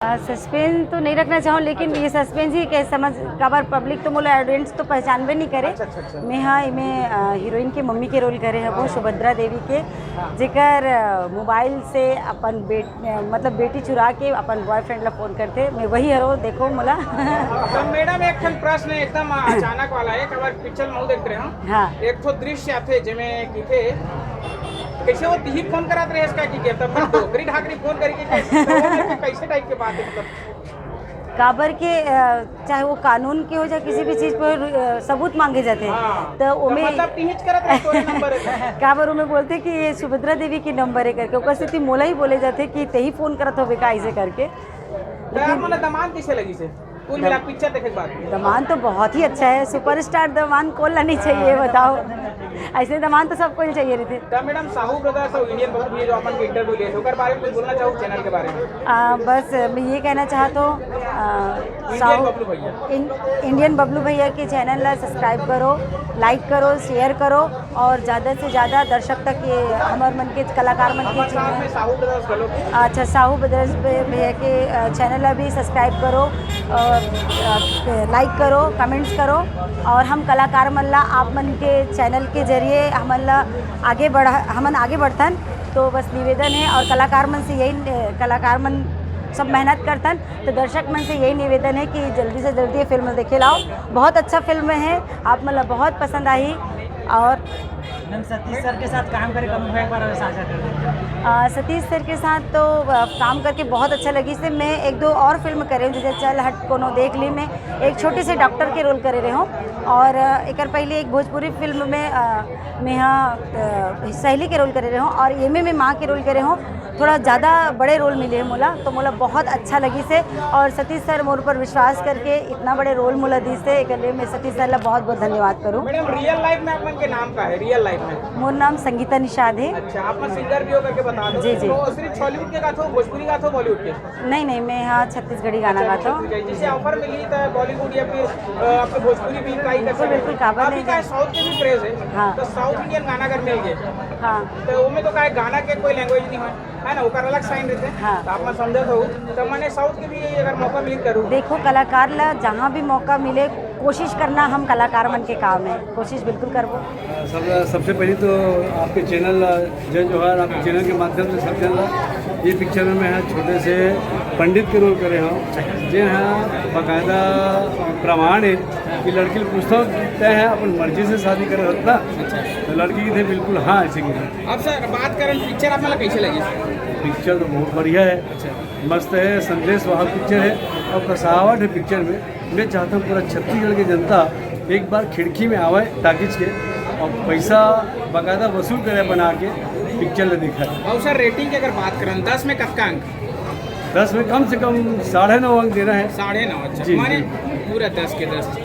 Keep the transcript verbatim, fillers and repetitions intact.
Suspense तो नहीं रखना चाहूँ, लेकिन ये सस्पेंस ही कह समझ, काबर पब्लिक तो मोला, ऑडियंस तो पहचानबे नहीं करे। अच्छा, अच्छा, अच्छा। मैं, हाँ, मैं हीरोइन के मम्मी के रोल करे हूँ, सुभद्रा देवी के, जेकर मोबाइल से अपन बेट मतलब बेटी चुरा के अपन बॉयफ्रेंड ला फोन करथे, मैं वही हरो, देखो मोला। तो मैडम, एक ठन प्रश्न एकदम अचानक वाला है, एक बार पिक्चर में देख रहे हो, हाँ। एक ठो दृश्य आथे जेमे किथे, कैसे वो तिही फोन करात रहे इसका कि तब तक डोकरी ढाकरी फोन करके के, तो वो मेरे को कैसे टाइप के बात है, मतलब? काबर के अ, चाहे वो कानून के हो, चाहे किसी भी चीज पर अ, सबूत मांगे जाते हैं। हाँ। तो तो ओमे मतलब तिहिच करत रहे, तोरे नंबर है। काबर ओमे बोलते कि ये सुभद्रा देवी की नंबर है करके, ओकर सेती मोला ही बोले जाते कि तेही फोन करत होबे का ऐसे करके। तो आप लेकिन मतलब दमान कैसे लगी से? कुल मिला पिक्चर देखे के बाद। दमान तो बहुत ही अच्छा है, सुपरस्टार दमान कौन ला नहीं चाहिए, बताओ। ऐसे दमान तो सबको ही चाहिए रहते। तो मैडम, साहू ब्रदर्स और इंडियन बबलू भैया जो अपन के इंटरव्यू लिए थे, ओकर बारे में कुछ बोलना चाहूँ चैनल के बारे में? आ, बस मैं ये कहना चाहता हूँ, आ, इंडियन साहू बबलू भैया। इन, इंडियन बबलू भैया के चैनल ला सब्सक्राइब करो, लाइक करो, शेयर करो और ज़्यादा से ज़्यादा दर्शक तक ये हमर मन के कलाकार मन के हमारे साथ में साहू ब्रदर्स घलो। अच्छा, साहू ब्रदर्स पे भैया के अ, चैनल ला भी सब्सक्राइब करो और अ, लाइक करो, कमेंट्स करो और हम कलाकार मन ला आप मन के चैनल के जरिए हमन ला आगे बढ़ा हमन आगे बढ़थन। तो बस निवेदन है और कलाकार मन से यही अ, कलाकार मन सब मेहनत करथन, तो दर्शक मन से यही निवेदन है कि जल्दी से जल्दी ये फिल्म देखे लाओ। बहुत अच्छा फिल्म है, आप मन ला बहुत पसंद आही। और मैम, सतीश सर के साथ काम करे का अनुभव एक बार और साझा कर दीजिए। आ, सतीश सर के साथ तो आ, काम करके बहुत अच्छा लगी। इससे मैं एक दो और फिल्म करे हूँ, जैसे चल हट कोनो देख ली, मैं एक छोटे से डॉक्टर के रोल करे रहे हूँ। और आ, एकर पहले एक भोजपुरी फिल्म में आ, मैं हाँ आ, सहेली के रोल करे रहे हूँ और एमे में माँ के रोल करे हूँ। थोड़ा ज़्यादा बड़े रोल मिले हैं मोला, तो मोला बहुत अच्छा लगी से। और सतीश सर मोर पर विश्वास करके इतना बड़े रोल मोला दी से, एकर लिए मैं सतीश सर ला बहुत बहुत धन्यवाद करूँ। मैडम, रियल लाइफ में आप मन के नाम का है, रियल लाइफ में? मोर नाम संगीता निषाद है। अच्छा, आप मन सिंगर भी हो करके बता दो। जी, जी। तो सिर्फ हॉलीवुड के गाथो, भोजपुरी गाथो, बॉलीवुड के? नहीं, नहीं, मैं हाँ छत्तीसगढ़ी गाना गाता हूँ। जैसे ऑफर मिली तो बॉलीवुड या फिर अ, आपके भोजपुरी भी ट्राई कर बिल्कुल, सकते हैं। बिल्कुल, काबर अभी नहीं? का है, साउथ के भी क्रेज है। हाँ। तो साउथ इंडियन गाना अगर मिल गए, हाँ। तो उनमें तो का है, गाना के कोई लैंग्वेज नहीं है, है ना, ओकर अलग साइन रहते हैं। हाँ। तो आप मैं समझा था, तो मैंने साउथ के भी अगर मौका मिले करूँ। देखो, कलाकार ला जहाँ भी मौका मिले, कोशिश करना हम कलाकार मन के काम है, कोशिश बिल्कुल करबो। सब, सबसे पहले तो आपके चैनल ला जय जोहार, आपके चैनल के माध्यम से सब चैनल ला। ये पिक्चर में मैं छोटे से पंडित के रोल करे हूँ, जे हाँ बाकायदा प्रमाण है कि लड़की पूछता तय है अपन मर्जी से शादी करे होता, तो लड़की की थे बिल्कुल हाँ ऐसे की। अब सर, बात करें पिक्चर आप मतलब कैसे लगी? पिक्चर तो बहुत बढ़िया है, अच्छा। मस्त है, संदेश वाहक पिक्चर है और कसावट है पिक्चर में। मैं चाहता हूँ पूरा छत्तीसगढ़ की जनता एक बार खिड़की में आवे टाकीज के और पैसा बाकायदा वसूल करे बना के पिक्चर ले दिखाए। और सर, रेटिंग की अगर बात करें, दस में कतका अंक? दस में कम से कम साढ़े नौ अंक देना है। साढ़े नौ, अच्छा। जी, माने जी। पूरा दस के दस।